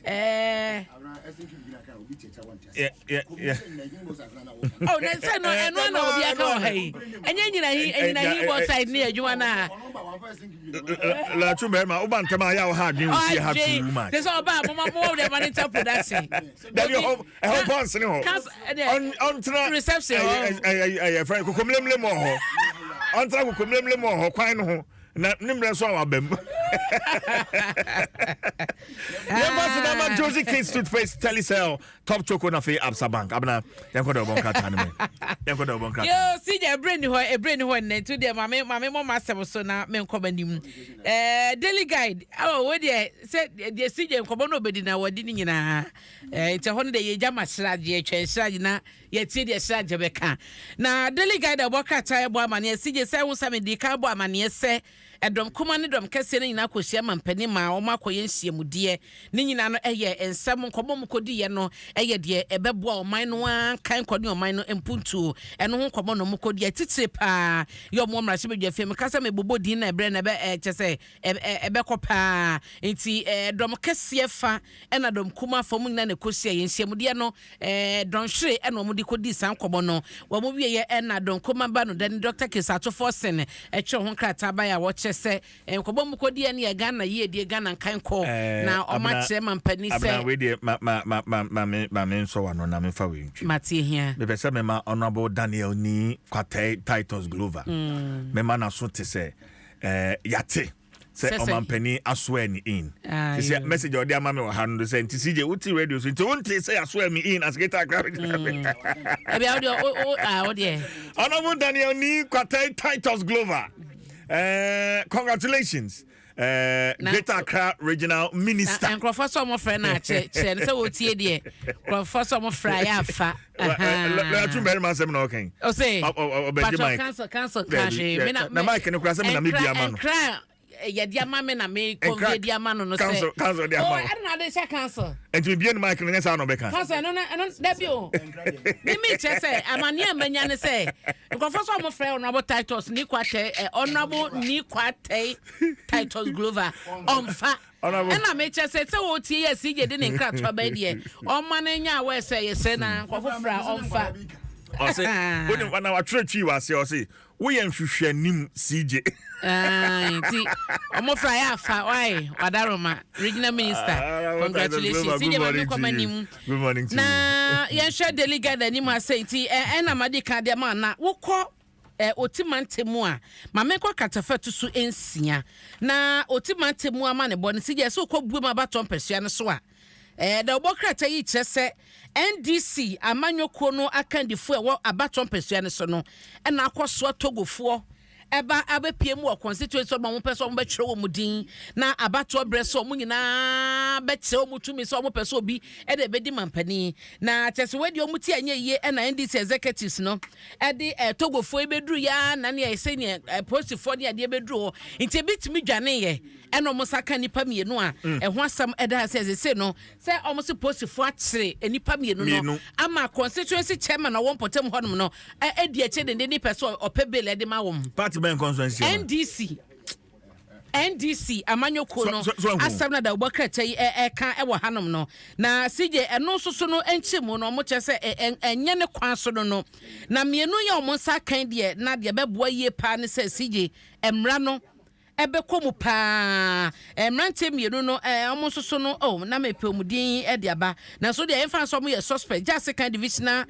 Ɛɛ. Oh, na sɛ no ɛno na obi aka wɔ ha yi. Ɛnyɛ nyinahi nyinahi website ne adwuma no a. Latu bɛrima woba ntɛm a yɛ a wɔha adwene wɔ fie ha too much. Te sɛ ɔba a moma mowɔ deɛ ma ne nta production. Dabi ɛhɔ ɛhɔ pɔns ne hɔ. Ɔntena reception hɔ. Ɛyɛ fɛn kokomlemlem wɔ hɔ. Ɔntena kokomlemlem wɔ hɔ kwan no ho. Na ne mmerɛ nso a waba mu. Yɛmfa so na ma Josie Kids toothpaste Telecel Top Choco na afei Absa Bank. Abena yɛnkɔ dɛ ɔbɔ nkrataa no mu. Yɛnkɔ dɛ ɔbɔ nkrataa. Yo, Sija, ebere ni hɔ, ebere ni hɔ nnɛ. Nti deɛ maame maame mɔ m'asɛm so na menkɔ m'anim. Eh, Daily Guide. Oh, wo deɛ sɛ deɛ Sija nkɔmɔ no obedi na wɔde ne nyinaa. Eh, nti ɛhɔ no deɛ yɛgya ma Siraj, yɛtwɛn Siraj na yɛtie deɛ Siraj bɛka. Na Daily Guide a ɛbɔ krataa ɛbɔ amaneɛ, Sija sɛ ho sɛ mede kan bɔ amaneɛ sɛ Ɛdɔm kumaa ne dɔm kɛseɛ no nyinaa kɔhyia mampanin maa wɔakɔyɛ nhyiamudeɛ. Ne nyinaa no yɛ nsɛm nkɔmmɔ a wɔkɔdiiɛ no yɛ deɛ ɛbɛboa ɔman no ara nkankɔ ne ɔman no mpuntuo. Ɛno ho nkɔmmɔ na wɔkɔdiiɛ. Titire pa ara yɛ wɔn mmarahyɛbadwafie. Meka sɛ mebobɔ din no a ɛberɛ no ɛbɛ kyerɛ sɛ ɛbɛkɔ pa ara. Nti dɔm kɛseɛ fa ɛna dɔm kumaa fa wɔn nyinaa na ɛkɔhyiaeɛ. Nhyiamudeɛ no dɔnhwere na wɔde kɔdii saa nkɔmmɔ no. Wɔn wieeɛ na Donkoma ba no dani Dɔkta Kesa Atuforsen twerɛ ho nkrataa baeɛ a wɔkyerɛ sɛ nkɔmmɔ a wɔkɔdiiɛ no yɛ Ghana yiedie, Ghana nkankɔ, na wɔakyerɛ mampanin sɛ. Abena, wei deɛ ma ma ma ma ma me ma me nsɔ w'ano na memfa wei ntwi. Mate ahia. Mepɛ sɛ mema Honourable Daniel Nii Kwatei Titus Glover mema n'aso te sɛ yɛate. sɛ ɔmampanin asoɛ ne in sɛ message a ɔde ama me wɔ ha no sɛ nti CJ wote radio so nti wonte sɛ yɛasoɛ me in as Greater Accra Honorable Daniel Nii Kwatai Titus Glover, congratulations, Greater Accra Regional Minister. Nkurɔfoɔ sɛ ɔmo frɛ no akyɛ kyerɛ no sɛ wɔtie deɛ nkurɔfoɔ sɛ ɔmo frɛ a yɛ afa. Lɔya tún bɛrima asɛm na ɔkɛn. Ɔsè. Ɔbɛgye mic. Council council kan hwee. Na mic no kura sɛ mi na mi bi ama no. Nkra yɛde ama mi na mi convey di ama no no sɛ. Council council de ama wo. Ɛna na ade hyɛ council. Nti mi bie no mic no nyɛ saa na ɔbɛka. Council ɛno na ɛno dabi o. Mi mi kyerɛ sɛ amaneɛ a manya ne sɛ nkurɔfoɔ sɛ ɔmo frɛ Honourable Titus Nii Kwatey Honourable Nii Kwatey Titus Glover ɔnfa. Ɛna mekyɛ sɛ sɛ wɔtie yɛ CJ de ne nkratoa bɛn deɛ ɔma no nya awɛ sɛ yɛsɛ na nkɔfo fra ɔmfa. Ɔse wonim wana watwerɛ twi wɔ aseɛ ɔse woyɛ nhwehwɛnim CJ. Nti ɔmo fra yɛ afa wae wadaroma regional minister ah, congratulations CJ ma me kɔma nim na yɛnhwɛ Daily Guide anim asɛ nti ɛna madi kan deɛ ma na wokɔ Oti mantam mu a, ma menkɔ kratafa ɛto so nsia. Na Oti mantam mu amanebɔ no, sɛ gye sɛ wokɔ Buem abatoɔ mpasua no so a, dawubɔ krataa yi kyerɛ sɛ NDC amanyɔkuo no akandifoɔ a ɛwɔ abatoɔ mpasua no so no na akɔsoa Togofoɔ ɛba abɛpie mu wɔ constituency ɔma wɔn pɛ sɛ wɔn bɛtwerɛ wɔn din na abatoɔ berɛ sɛ wɔn nyinaa bɛkyerɛ wɔn tumi sɛ wɔn pɛ sɛ obi ɛde ɛbɛdi mampanin na kyɛ sɛ wɔadi wɔn ti anyɛ yie ɛna NDC executives no ɛde eh, Togofoɔ yi bɛduru yɛ ara na neɛ ɛsɛ neɛ eh, polisifoɔ ne adeɛ bɛduru hɔ nti ebi tumi dwaneeɛ ɛna wɔn nsa ka nnipa mmienu a ɛho asɛm ɛda ha sɛ ɛsɛ no sɛ wɔn se polisifoɔ akyere nnipa mmienu no ama constituency chairman a wɔn mpɔtam hɔnom no ɛdi akyire dendenden pɛ sɛ ɔpɛ bail ɛde ma wɔn. Party bɛn constituency chairman? NDC. NDC amanyɔkuo no asɛm na dawubɔ krataa yi ɛka wɔ hanom no. Na CJ ɛno nso so no nkyɛmu no wɔn kyerɛ sɛ ɛnyɛ ne kwan so no no. Na mmienu yɛ wɔn nsa akan deɛ na deɛ bɛboa yie paa ne sɛ CJ mmara no ɛbɛkɔ mu paa. Mmeranteɛ mmienu no wɔn nso so no oh na mepɛ wɔn din de aba. Nanso deɛ yɛmfa nso wɔn yɛ suspect. Gyase kan divisional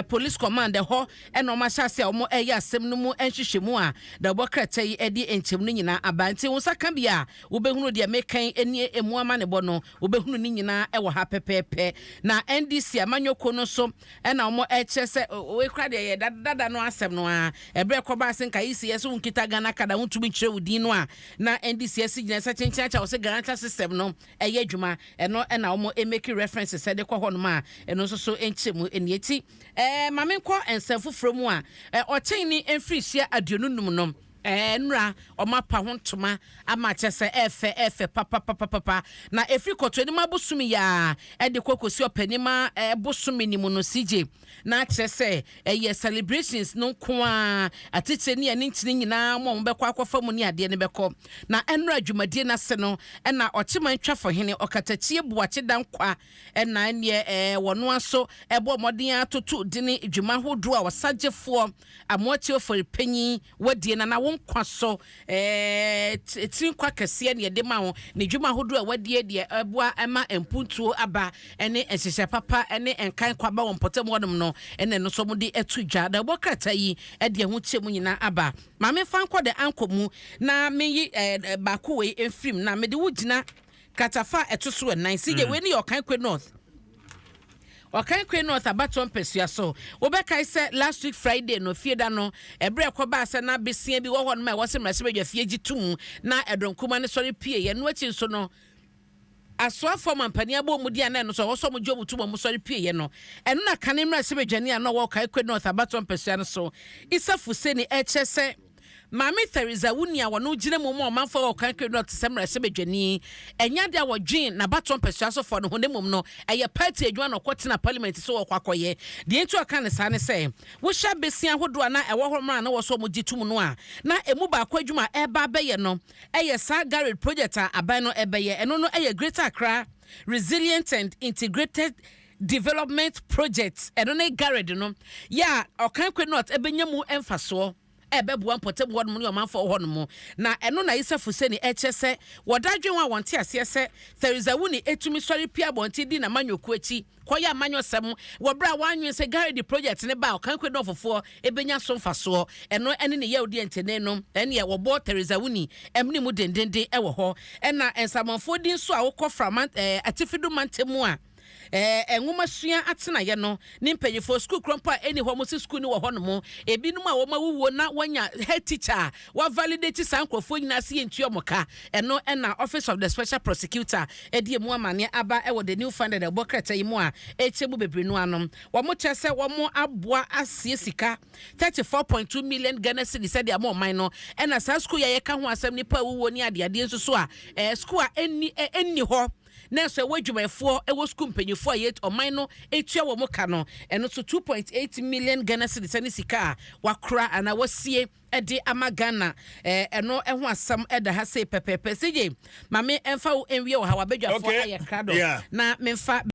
Police Command ɛhɔ na wɔn ahyɛ ase a wɔn ɛreyɛ asɛm no mu nhwehwɛmu a dawubɔ krataa yi ɛde nkyɛmu no nyinaa aba. Nti wo nsa ka bi a wobɛhunu deɛ meka yi ɛne ɛmu amanebɔ no wobɛhunu ne nyinaa ɛwɔ ha pɛpɛɛpɛ. Na NDC amanyɔkuo no nso ɛna wɔn ɛkyerɛ sɛ wei koraa deɛ ɛyɛ dada no asɛm no ara ɛberɛ ɛkɔbaa sɛ nka EC yɛ sɛ wonkita Ghana card a wontumi nkyerɛ wo din no a na NDC asi gyina sɛ kyenkyen akyɛ wɔ sɛ guarantor system no ɛyɛ adwuma. Ɛno na wɔn make references de kɔ hɔnom a ɛno nso so nkyerɛmu nni. Enti ma menkɔ nsɛm foforɔ mu a ɔkyɛn ne mfirihyia 25 no. Nnura ɔmo apa ho ntoma ama kyɛ sɛ ɛɛfɛ ɛɛfɛ papapapapa. Na efiri kɔtɔ anim abosom yaa ɛde kɔ kɔsi ɔpɛnima ɛbosom ne mu no, CJ, na kyerɛ sɛ ɛyɛ celebrations no nko a atitire ne ɛne nkyene nyinaa mo a wɔn bɛkɔ akɔfa mu ne adeɛ no bɛkɔ. Na ɛnura dwumadie n'ase no, ɛna ɔkyeman twafo Ɔkatakyie Buakye Dankwa ɛna ɛneɛ wɔn aso ɛbɔ mmɔden atoto dene dwuma ahodoɔ a ɔsagyefoɔ Amoakye Ofori Panyin wadie na wɔn nkwa so tiri nkwa kɛseɛ ne yɛde ma wɔn ne dwuma ahodoɔ a wadie deɛ ɛboa ɛma mpuntuo aba ɛne nhyehyɛ papa ɛne nkan kwaba wɔ mpɔtam hɔnom no, ɛna ɛno nso wɔde ɛto dwa. Na ɛbɔ krataa yi ɛde ɛho kyɛ mu nyinaa aba. Maame fa nkɔ de ankɔ mu na meyi baako wei mfirim na mede wo gyina kratafa a ɛto so ɛnan si gye. Wei ne yɛ Ɔkankwe North abatoɔ mpɛsua so. Wobɛkae sɛ last week Friday no, fie da no, ɛberɛ ɛkɔbaa sɛ na besia bi wɔ hɔ nom a ɛwɔ sɛ mmarahyɛbadwa fie gye tom na ɛdɔnkuma no sɔre pie yɛ no akyi nso no, asoafoɔ mampanin abɔ mu di a na ɛno so ɛwɔ sɛ ɔmo gye ɔmo tum ɔmo sɔre pie yɛ no. Ɛno na kane mmarahyɛbadwani a na ɔwɔ Ɔkankwe North abatoɔ mpɛsua no so, Isa Fuseni, ɛkyɛ sɛ Maame Theresa Wuni a wɔno gyina mu ma ɔmanfoɔ wɔ Ɔkankwe North sɛ mmarahyɛbadwani, ɛnya de a wɔdwen n'abatoɔ mpɛsua sofoɔ no ho, ne mmom no ɛyɛ party adwuma na ɔkɔtena parliament so wɔkɔ akɔyɛ. Deɛ nti ɔka ne saa ne sɛ wohyɛ abesia ahodoɔ a na ɛwɔ hɔ mmerɛ a na wɔ so ɔmo gye tum no a, na emu baako adwuma a ɛreba abɛyɛ no ɛyɛ saa GARID project a aban no ɛbɛyɛ. Ɛno no ɛyɛ Greater Accra Resilient and Integrated Development Project. Ɛno ne GARID no yɛ a Ɔkankwe North ɛbɛnya mu mfasoɔ ɛbɛboa mpɔtam hɔnom ne ɔmanfoɔ hɔnom. Na ɛno na Isa Fuseni ɛkyɛ sɛ wɔda adwene ho a wɔnte aseɛ sɛ Theresa Wuni ɛtumi sɔre pia abɔnten di n'amanyɔkuo akyi kɔyɛ amanyɔsɛm wɔ berɛ a wɔanwene sɛ GARID project ne ba a Ɔkankwe dɔfofoɔ ɛbɛnya so mfasoɔ. Ɛno ɛne ne yɛwdeɛ ntene no ɛneɛ wɔbɔ Theresa Wuni ɛmne mu dendenden ɛwɔ hɔ. Ɛna nsamanfoɔ di nso a wokɔ fra atifido mantam mu a nwoma sua atenaeɛ no ne mpanyinfoɔ sukuu korɔ mpo a ɛni hɔ mo si sukuu no wɔ hɔ nom, ebinom a wɔn awuwuo na wɔanya head teacher a wɔavalidate saa nkurɔfoɔ nyinaa se yɛntua wɔn ka. Ɛno ɛna Office of the Special Prosecutor ɛde emu amaneɛ aba ɛwɔ the new funded ɛbɔ krataa yi mu a ɛkyɛ mu bebree no ano. Wɔn kyɛ sɛ wɔn aboa asie sika 34.2 million Ghana cedis sɛdeɛ ama ɔman no. Ɛna saa sukuu yɛ yɛka ho asɛm, nipa awuwuo ne adeadeɛ nso so a sukuu a ɛnni hɔ na nso ɛwɔ adwumayɛfoɔ, ɛwɔ sukuu mpanyinfoɔ a yɛ ɔman no etua wɔn ka no, ɛno nso 2.8 million Ghana cedis ɛne sika a wakora anaa wasie ɛde ama Ghana. Ɛno ɛho asɛm ɛda ha sei pɛpɛɛpɛ. Sigye maame ɛnfa wo nwie wɔ ha, wabɛdwafoɔ ayɛ krado na memfa.